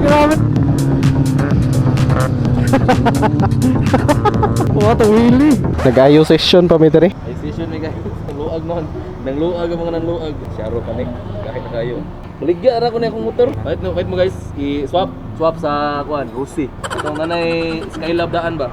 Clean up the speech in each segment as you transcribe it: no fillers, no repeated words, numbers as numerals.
Grabe. What a wheelie. Nag-ayo session pa mi diri. Ay session mi guys. Nangluag noon. Nangluag ang mga nangluag. Syaro kami. Kahit na kayo. Baligya ra ko na akong motor. Kahit no, kahit mo guys, i-swap, swap sa kuan, Rusi. Itong nanay Skylab daan ba?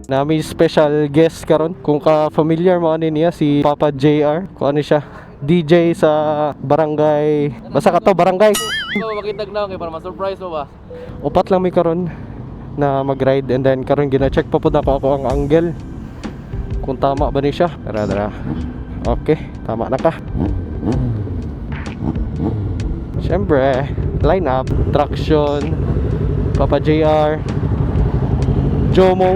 Nami special guest karon. Kung ka familiar mo ani niya si Papa JR. Kung ano siya, DJ sa barangay. Basta ka to barangay. So makitag na kay para ma-surprise mo ba? Upat lang mi karon na mag-ride and then karon gina-check pa pud ako ang angle kung tama ba ni siya. Tara, tara. Okay, tama na ka. Siyempre, line up, traction, Papa JR, Jomo.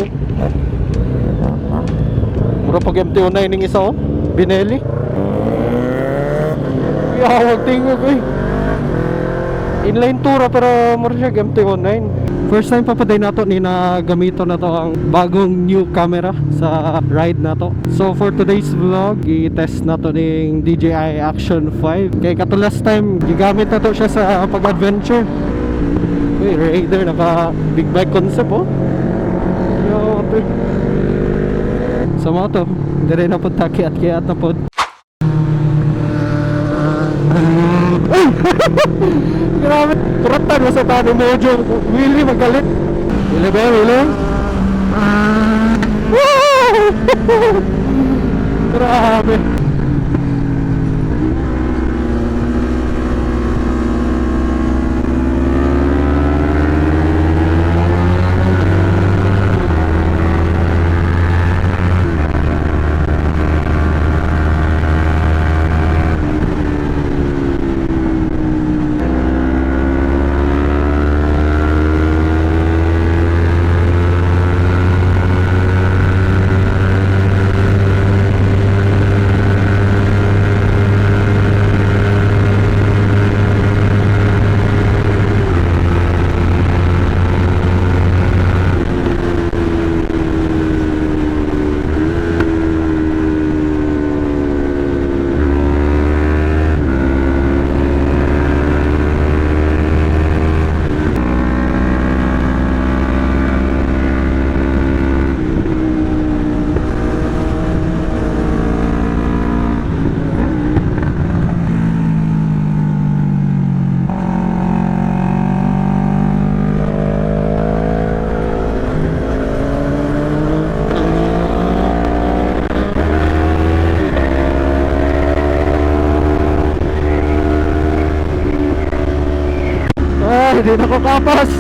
Mura pag MT-09 ning isa oh, Binelli. Yawag tingog eh. Inline tour pero mura siya MT-09. First time pa pa day nato ni na gamito na to ang bagong new camera sa ride na to. So for today's vlog, i-test na to ning DJI Action 5. Kay kato last time gigamit na to siya sa pag-adventure. Uy, Raider naka big bike concept oh. Yo, to. Sa mga to, dire na pod ta kiat-kiat na pod. Uy! Grabe, kuratan mo sa tano mojo. Willie magalit. Willie ba, Willie? Woo! Grabe. Ay, hindi na ko kapas.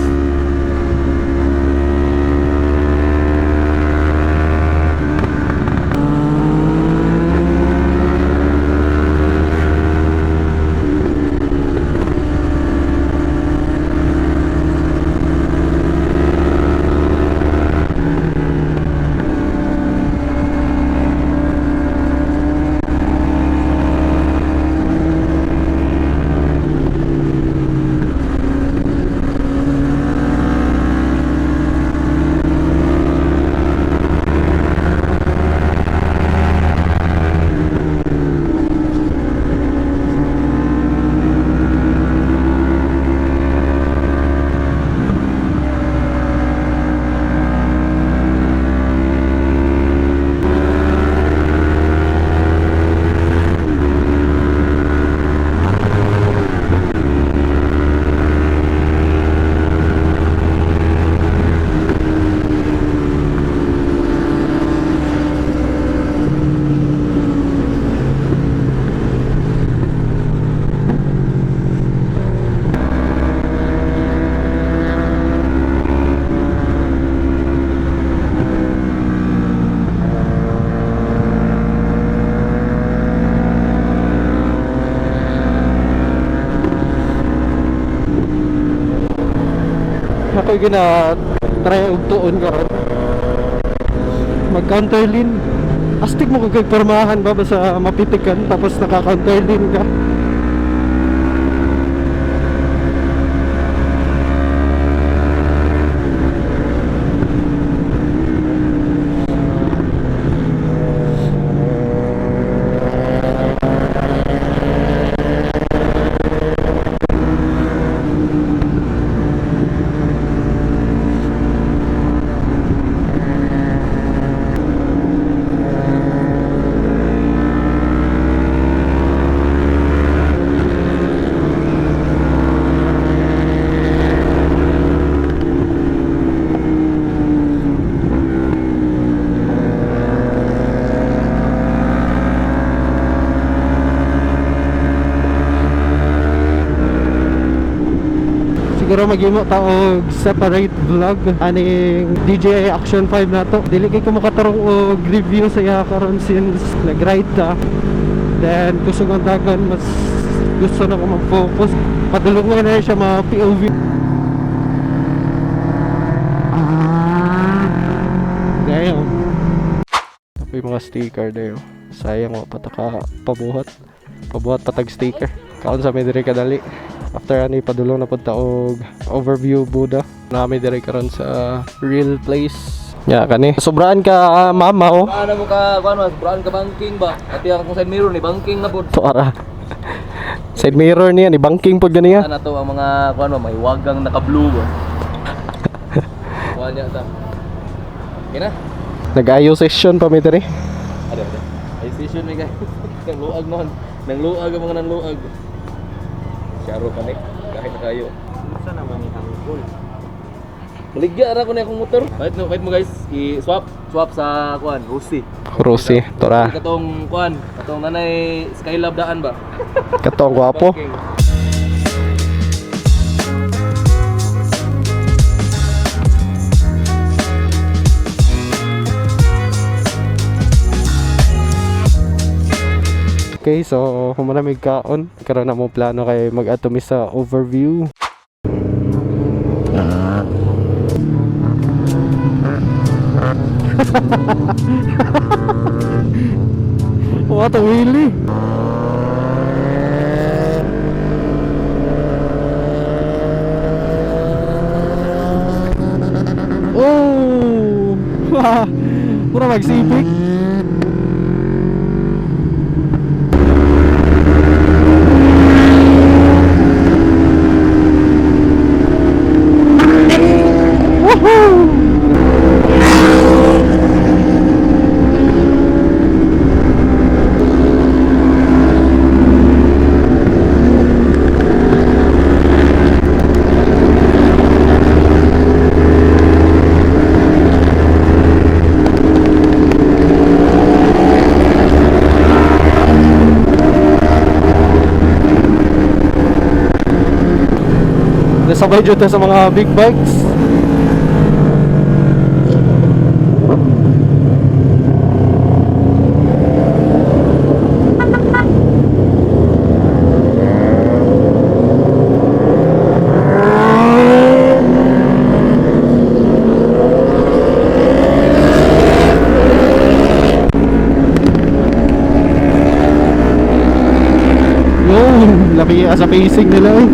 Ako gina try og tuon karon. Mag counter lean. Astig mo kung kay pormahan ba basta mapitikan tapos naka counter lean ka. Siguro maghimo ta og separate vlog aning DJI Action 5 nato. Dili kay ko makatarong og review sa iya karon since nag-ride ta. Then kusog ang dagan, mas gusto na ko mag-focus. Padulungan na siya mga POV. Damn. May mga sticker dayo. Sayang wa pa ta ka pabuhat. Pabuhat patag sticker. Kaon sa mi diri kadali. After ani, padulong na pud ta og Overview Buddha. Nami diri karon sa real place. Ya kani. Sobraan ka ah, mama oh. Paano mo ka kuan mas brand ka banking ba? Ati ang kung side mirror ni banking na pud. To ara. Side mirror niya ni banking pud ganiya. Ana to ang mga kuan ba may wagang naka-blue ba. Kuan niya ta. Okay na. Nag-ayo session pa mi diri. Ada ada. Ay session mi guys. Nang luag noon. Nang luag ang mga nang luag. Syaro ka ni. Kahit na kayo. Unsa naman ni hangkol? Baligya ra ko na akong motor. Wait no, wait mo guys, i-swap swap sa kuan, Rusi. Rusi, tora. Katong kuan, katong nanay Skylab daan ba? Katong gwapo. Banking. Okay, so human na mig kaon. Karon na mo plano kay mag-adto mi sa Overview. What a wheelie! Oh! Pura magsipik. Woohoo! Nasabay dito sa mga big bikes. Yun, labi sa pacing nila eh.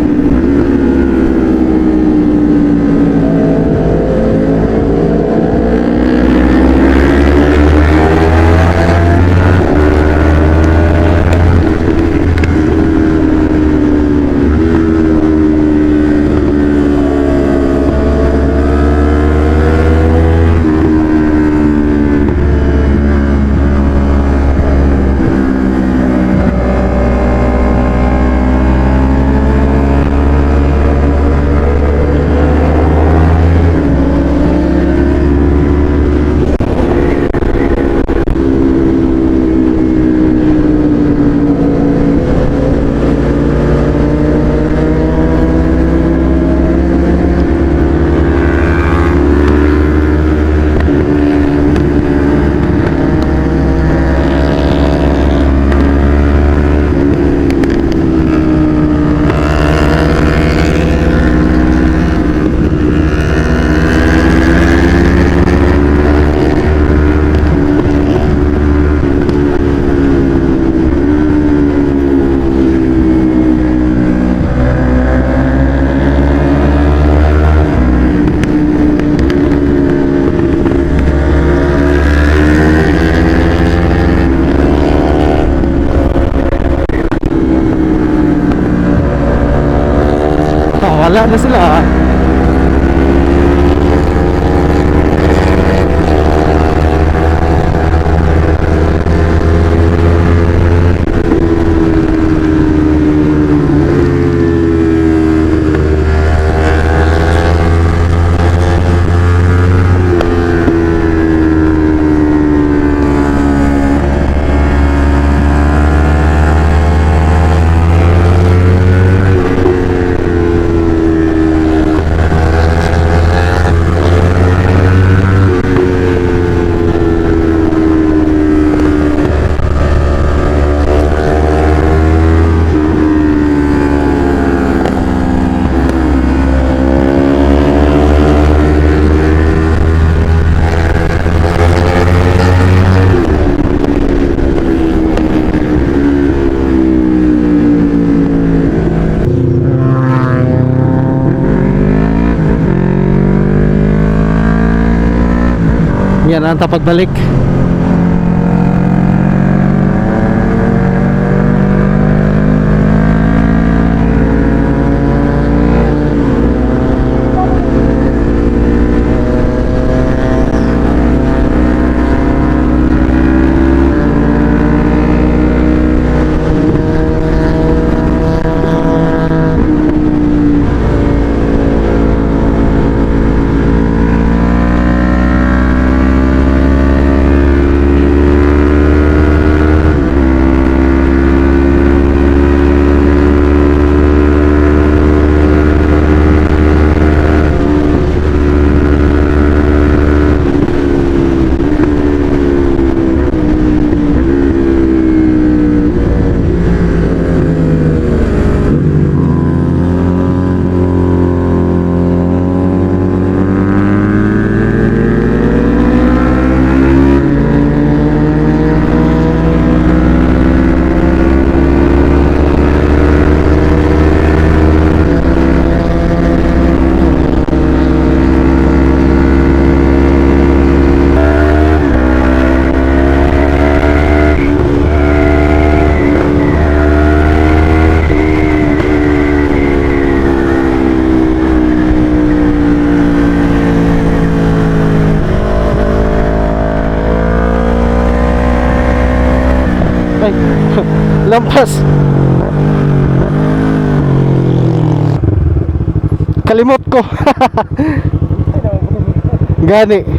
Ah, wala na sila. Na ta pagbalik. Ay, lampas. Kalimot ko. Gani.